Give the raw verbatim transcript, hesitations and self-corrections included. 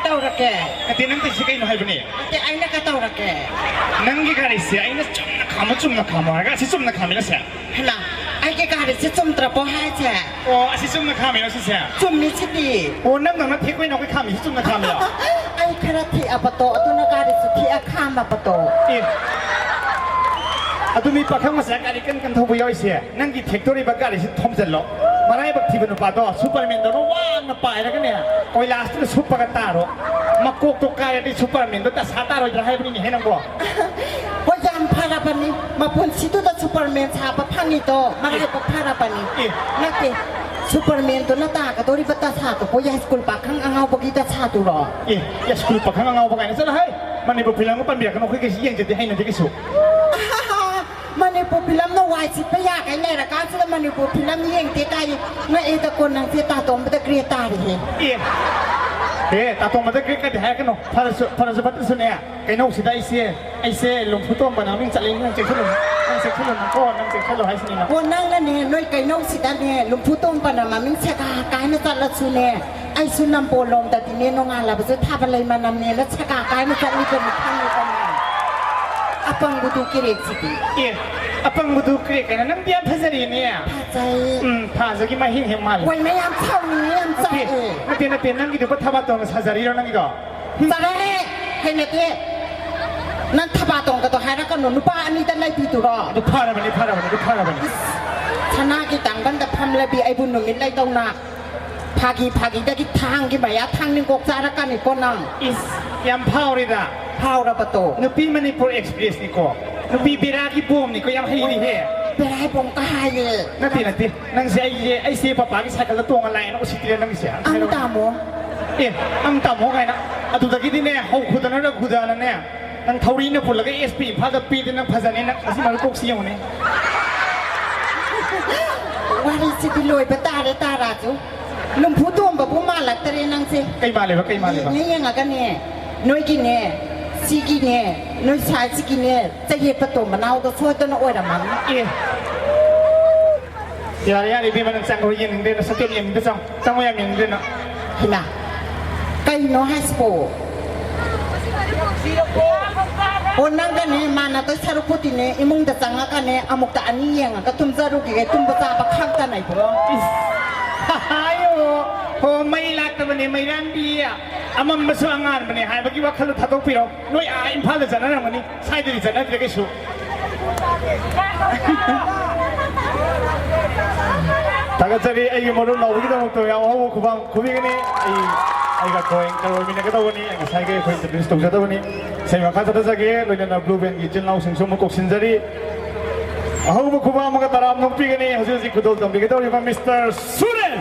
ꯇꯧꯔꯛꯀꯦ? ꯅꯠꯇꯦ, ꯅꯪ ꯇꯧꯔꯤꯁꯦ ꯀꯩꯅꯣ ꯍꯥꯏꯕꯅꯦ? ꯅꯠꯇꯦ, ꯑꯩꯅ ꯀꯩꯗꯧꯔꯛꯀꯦ? ꯅꯪꯒꯤ ꯒꯥꯔꯤꯁꯦ ꯑꯩꯅ ꯆꯨꯝꯅ ꯈꯥꯝꯃꯣ, ꯆꯨꯝꯅ ꯈꯥꯝꯃꯣ ꯍꯥꯏꯔꯒ ꯑꯁꯤ ꯆꯨꯝꯅ ꯈꯥꯝꯃꯤꯅ ꯁꯦ꯫ ꯍꯩꯃꯥ, ꯑꯩꯒꯤ ꯒꯥꯔꯤꯁꯦ ꯆꯨꯝꯗ꯭ꯔꯕꯣ ꯍꯥꯏꯁꯦ? ꯑꯣ, ꯑꯁꯤ ꯆꯨꯝꯅ ꯈꯥꯝꯃꯤꯔꯣ ꯁꯤꯁꯦ? ꯆꯨꯝꯃꯤ ꯁꯤꯗꯤ꯫ ꯑꯣ, ꯅꯪꯗꯧꯅ ꯊꯦꯛꯄꯩ ꯅꯥꯎꯈꯩ ꯈꯥꯝꯃꯤꯁꯤ ꯆꯨꯝꯅ ꯈꯥꯝꯃꯤꯔꯣ? ꯑꯩ ꯈꯔ ꯊꯦꯛꯑꯕꯗꯣ, ꯑꯗꯨꯅ ꯒꯥꯔꯤꯁꯨ ꯊꯦꯛꯑ ꯈꯥꯝꯃꯕꯗꯣ꯫ ꯑꯦ, ꯑꯗꯨ ꯃꯤ ꯄꯥꯈꯪ ꯃꯆꯥ ꯒꯥꯔꯤ ꯀꯟ ꯀꯟ ꯊꯧꯕ ꯌꯥꯎꯔꯤꯁꯦ, ꯅꯪꯒꯤ ꯊꯦꯛꯇꯣꯔꯤꯕ ꯒꯥꯔꯤꯁꯤ ꯊꯣꯝꯖꯤꯜꯂꯣ꯫ ꯃꯔꯥꯏꯕꯛ ꯊꯤꯕ ꯅꯨꯄꯥꯗꯣ ꯁꯨꯄꯔꯃꯦꯟꯗꯧꯅ ꯋꯥꯡꯅ ꯄꯥꯏꯔꯒꯅꯦ, ꯀꯣꯏꯂꯥꯁꯇꯨꯗ ꯁꯨꯞꯄꯒ ꯇꯥꯔꯣ꯫ ꯃꯀꯣꯛꯇꯣ ꯀꯥꯏꯔꯗꯤ ꯁꯨꯄꯔꯃꯦꯟꯗꯣ ꯗꯁꯥ ꯇꯥꯔꯣꯏꯗ꯭ꯔꯥ ꯍꯥꯏꯕꯅꯤꯅꯦꯍꯦ ꯅꯪꯕꯣ꯫ ꯍꯣꯏ, ꯌꯥꯝ ꯐꯔꯕꯅꯤ꯫ ꯃꯄꯨꯟꯁꯤꯗꯨꯗ ꯁꯨꯄꯔꯃꯦꯟ ꯁꯥꯕ ꯐꯪꯉꯤꯗꯣ ꯃꯔꯥꯏꯕꯛ ꯐꯔꯕꯅꯤ꯫ ꯑꯦ꯫ ꯅꯠꯇꯦ, ꯁꯨꯄꯔꯃꯦꯟꯗꯨꯅ ꯇꯥꯒꯗꯧꯔꯤꯕ ꯗꯁꯥꯗꯨꯕꯨ ꯌꯥꯏꯁ꯭ꯀꯨꯜ ꯄꯥꯈꯪ ꯑꯉꯥꯎꯕꯒꯤ ꯗꯁꯥꯗꯨꯔꯣ? ꯑꯦ, ꯌꯥꯏꯁ꯭ꯀꯨꯜ ꯄꯥꯈꯪ ꯑꯉꯥꯎꯕ ꯀꯥꯏꯅ, ꯆꯠꯂꯣ ꯍꯩ! ꯃꯅꯤꯄꯨꯔ ꯐꯤꯂꯝꯒ ꯄꯟꯕꯤꯔꯛꯀꯅꯨ, ꯑꯩꯈꯣꯏ ꯀꯩꯁꯨ ꯌꯦꯡꯖꯗꯦ, ꯍꯩꯅꯗꯦ ꯀꯩꯁꯨ꯫ ꯃꯅꯤꯄꯨꯔ ꯐꯤꯂꯝꯅ ꯋꯥꯏ ꯁꯤꯠꯄ ꯌꯥꯈꯩ ꯂꯩꯔꯀꯥꯟꯁꯤꯗ ꯃꯅꯤꯄꯨꯔ ꯐꯤꯂꯝ ꯌꯦꯡꯗꯦ ꯀꯥꯏ꯫ ꯉꯛꯑꯦꯗꯀꯣ, ꯅꯪꯁꯦ ꯇꯥꯇꯣꯝꯕꯗ ꯒ꯭ꯔꯦ ꯇꯥꯔꯤꯍꯦ꯫ ꯑꯦ, ꯑꯦ, ꯇꯥꯇꯣꯝꯕꯗ ꯒ꯭ꯔꯦ ꯀꯗꯤ ꯍꯥꯏꯔꯛꯀꯅꯨ꯫ ꯐꯔꯁꯨ, ꯐꯔꯁꯨ ꯐꯠꯇ꯭ꯔꯁꯨꯅꯦ, ꯀꯩꯅꯧꯁꯤꯗ ꯑꯩꯁꯦ, ꯑꯩꯁꯦ ꯂꯨꯝꯐꯨ ꯇꯣꯝꯕꯅ ꯃꯃꯤꯡ ꯆꯠꯂꯤ, ꯅꯪ ꯆꯦꯛꯁꯤꯜꯂꯨ, ꯅꯪ ꯆꯦꯛꯁꯤꯜꯂꯨ, ꯅꯪ ꯆꯦꯛꯁꯤꯜꯂꯨ ꯍꯥꯏꯁꯤꯅꯤ ꯅꯪ꯫ ꯑꯣ, ꯅꯪꯅꯅꯦ, ꯅꯣꯏ ꯀꯩꯅꯧꯁꯤꯗꯅꯦ, ꯂꯨꯝꯐꯨ ꯇꯣꯝꯕꯅ ꯃꯃꯤꯡ ꯁꯦꯒꯥ ꯀꯥꯏꯅ ꯆꯠꯂꯁꯨꯅꯦ, ꯑꯩꯁꯨ ꯅꯝꯕꯣꯜ ꯂꯣꯝꯗꯗꯤꯅꯦ, ꯅꯣꯡꯉꯥꯜꯂꯕꯁꯦ ꯊꯥꯕ ꯂꯩ ꯃꯅꯝꯅꯦꯅ ꯁꯦꯒꯥ ꯀꯥꯏꯅ ꯆꯠꯂꯤꯕꯅꯤ, ꯈꯪꯉꯤꯗꯅ꯫ ꯑꯄꯪꯕꯗꯨ ꯀꯦꯔꯦꯛꯁꯤꯗꯤ꯫ ꯑꯦ, ꯑꯄꯪꯕꯗꯨ ꯀꯦꯔꯦꯛ ꯀꯥꯏꯅ, ꯅꯪꯗꯤ ꯌꯥꯝ ꯐꯖꯔꯤꯅꯦ꯫ ꯐꯖꯩ꯫ ꯎꯝ, ꯐꯖꯒꯤ ꯃꯍꯤꯡ ꯍꯦꯛ ꯃꯥꯜꯂꯦ꯫ ꯍꯣꯏ, ꯃꯌꯥꯝ ꯁꯥꯎꯅꯤꯡꯉꯦ, ꯌꯥꯝ ꯅꯠꯇꯦ, ꯆꯥꯛꯑꯦ꯫ ꯅꯠꯇꯦ, ꯅꯠꯇꯦ, ꯅꯪꯒꯤꯗꯨꯕꯨ ꯊꯕꯥꯇꯣꯟꯒ ꯁꯥꯖꯔꯤꯔꯣ ꯅꯪꯒꯤꯗꯣ? ꯆꯠꯂꯣꯍꯦ! ꯍꯩꯅꯗꯦ! ꯅꯪ ꯊꯕꯥꯇꯣꯟꯒꯗꯣ ꯍꯥꯏꯔꯛꯀꯅꯨ, ꯅꯨꯄꯥ ꯑꯅꯤꯗ ꯂꯩꯕꯤꯗꯨꯔꯣ? ꯑꯗꯨ ꯐꯔꯕꯅꯤ, ꯐꯔꯕꯅꯤ, ꯑꯗꯨ ꯐꯔꯕꯅꯤ꯫ ꯏꯁ! ꯁꯅꯥꯒꯤ ꯇꯥꯡꯕꯟꯗ ꯐꯝꯂꯕꯤ ꯑꯩꯕꯨ ꯅꯨꯃꯤꯠ ꯂꯩꯗꯧꯅ ꯐꯥꯒꯤ ꯐꯥꯒꯤꯗꯒꯤ ꯊꯥꯡꯒꯤ ꯃꯌꯥ ꯊꯥꯡ ꯅꯤꯡꯀꯣꯛ ꯆꯥꯔꯛꯀꯅꯤꯀꯣ ꯅꯪ꯫ ꯏꯁ! ꯌꯥꯝ ꯐꯥꯎꯔꯤꯗ꯫ ꯐꯥꯎꯔꯕꯗꯣ? ꯅꯨꯄꯤ ꯃꯅꯤꯄꯨꯔ ꯑꯦꯛꯁꯄ꯭ꯔꯦꯁꯅꯤꯀꯣ꯫ ꯅꯨꯄꯤ ꯕꯦꯔꯥꯒꯤ ꯕꯣꯝꯅꯤꯀꯣ, ꯌꯥꯝ ꯍꯩꯔꯤꯍꯦ꯫ ꯕꯦꯔꯥꯒꯤ ꯕꯣꯝ ꯀꯥ ꯍꯥꯏꯌꯦ꯫ ꯅꯠꯇꯦ, ꯅꯠꯇꯦ꯫ ꯅꯪꯁꯦ ꯑꯩꯁꯦ, ꯑꯩꯁꯦ ꯄꯄꯥꯒꯤ ꯁꯥꯏꯀꯜꯗ ꯇꯣꯡꯉ ꯂꯥꯛꯑꯦꯅ ꯎꯁꯤꯠꯇ꯭ꯔꯤꯔꯥ ꯅꯪꯒꯤꯁꯦ? ꯑꯝꯇ ꯑꯪ ꯍꯥꯏꯔꯛꯑꯣ꯫ ꯇꯥꯃꯣ꯫ ꯑꯦ, ꯑꯪ ꯇꯥꯃꯣ ꯀꯥꯏꯅ꯫ ꯑꯗꯨꯗꯒꯤꯗꯤꯅꯦ, ꯍꯧ ꯈꯨꯗꯅ ꯔ ꯈꯨꯗꯅꯅꯦ, ꯅꯪ ꯊꯧꯔꯤꯅ ꯄꯨꯜꯂꯒ ꯑꯦꯁ ꯄꯤ ꯏꯝꯐꯥꯜꯗ ꯄꯤꯗꯤ ꯅꯪ ꯐꯖꯅꯤ, ꯅꯪ ꯑꯁꯤ ꯃꯔꯨ ꯀꯣꯛꯁꯤ ꯌꯦꯡꯉꯨꯅꯦ꯫ ꯋꯥꯔꯤꯁꯤꯗꯤ ꯂꯣꯏꯕ ꯇꯥꯔꯦ, ꯇꯥꯔꯥꯁꯨ꯫ ꯂꯨꯝꯐꯨ ꯇꯣꯝꯕꯕꯨ ꯃꯥꯜꯂꯛꯇꯔꯦ ꯅꯪꯁꯦ꯫ ꯀꯩ ꯃꯥꯜꯂꯦꯕ, ꯀꯩ ꯃꯥꯜꯂꯦꯕ? ꯌꯦꯡꯉ ꯌꯦꯡꯉꯒꯅꯦ, ꯅꯣꯏꯒꯤꯅꯦ, ꯁꯤꯒꯤꯅꯦ, ꯅꯣꯏ ꯁꯥꯏꯁꯤꯒꯤꯅꯦ, ꯆꯌꯦꯠꯄ ꯇꯣꯝꯕ ꯅꯥꯎꯗꯣ ꯁꯣꯏꯗꯅ ꯑꯣꯏꯔꯝꯃꯅꯤ꯫ ꯑꯦ꯫ ꯌꯥꯔꯦ, ꯌꯥꯔꯦ, ꯏꯕꯦꯝꯃ, ꯅꯪ ꯆꯪꯈ꯭ꯔꯣ, ꯌꯦꯡꯅꯤꯡꯗ꯭ꯔꯦ, ꯅꯁꯛꯇꯣ ꯌꯥꯝ ꯌꯦꯡꯅꯤꯡꯗ꯭ꯔꯦ, ꯆꯪꯉꯣ, ꯆꯪꯉꯣ, ꯌꯥꯝ ꯌꯦꯡꯅꯤꯡꯗ꯭ꯔꯦ ꯅꯪ꯫ ꯍꯩꯃꯥ, ꯀꯩꯅꯣ ꯍꯥꯏꯁꯤꯕꯣ? ꯑꯣ, ꯅꯪꯒꯅꯦ ꯃꯥꯟꯅꯗꯣꯏ ꯁꯔꯨꯛꯄꯨꯗꯤꯅꯦ, ꯏꯃꯨꯡꯗ ꯆꯪꯉꯒꯅꯦ ꯑꯃꯨꯛꯇ ꯑꯅꯤ ꯌꯦꯡꯉꯒ ꯇꯨꯝꯖꯔꯨꯒꯦ꯫ ꯇꯨꯝꯕ ꯆꯥꯕ ꯈꯪꯗꯅ ꯏꯕꯨꯡꯉꯣ꯫ ꯏꯁ! ꯑꯌꯣ! ꯍꯣ, ꯃꯩ ꯂꯥꯛꯇꯕꯅꯦ, ꯃꯩꯔꯥꯟꯕꯤ꯫ ꯑꯃꯝꯕꯁꯨ ꯑꯉꯥꯟꯕꯅꯦ ꯍꯥꯏꯕꯒꯤ ꯋꯥꯈꯜꯗꯣ ꯊꯥꯗꯣꯛꯄꯤꯔꯣ꯫ ꯅꯣꯏ ꯑꯥ ꯏꯝꯐꯥꯜꯗ ꯆꯠꯅꯔꯝꯒꯅꯤ, ꯁ꯭ꯋꯥꯏꯗꯗꯤ ꯆꯠꯅꯗ꯭ꯔꯦ ꯀꯩꯁꯨ꯫ ꯊꯥꯒꯠꯆꯔꯤ꯫ ꯑꯩꯒꯤ ꯃꯔꯨꯞ ꯅꯥꯎꯕꯒꯤꯗꯃꯛꯇ ꯌꯥꯝ ꯑꯍꯧꯕ ꯈꯨꯕꯥꯛ ꯈꯨꯕꯤꯒꯅꯤ꯫ ꯑꯩ ꯑꯩꯒ ꯀꯣ ꯑꯦꯡꯀꯔ ꯑꯣꯏꯃꯤꯟꯅꯒꯗꯧꯕꯅꯤ꯫ ꯉꯁꯥꯏꯒꯤ ꯑꯩꯈꯣꯏ ꯏꯟꯇ꯭ꯔꯣꯗ꯭ꯌꯨꯁ ꯇꯧꯖꯗꯕꯅꯤ꯫ ꯏꯁꯩ ꯃꯈꯥ ꯆꯠꯊꯖꯒꯦ꯫ ꯂꯣꯏꯅꯅ ꯕ꯭ꯂꯨ ꯕꯦꯟꯒꯤ ꯏꯆꯤꯜ ꯏꯅꯥꯎꯁꯤꯡꯁꯨ ꯑꯃꯨꯛ ꯀꯧꯁꯤꯟꯖꯔꯤ꯫ ꯑꯍꯧꯕ ꯈꯨꯕꯥꯛ ꯑꯃꯒ ꯇꯔꯥꯝꯅ ꯑꯣꯛꯄꯤꯒꯅꯤ꯫ ꯍꯧꯖꯤꯛ ꯍꯧꯖꯤꯛ ꯈꯨꯗꯣꯜ ꯇꯝꯕꯤꯒꯗꯧꯔꯤꯕ ꯃꯤꯁꯇꯔ ꯁꯨꯔꯦꯟ꯫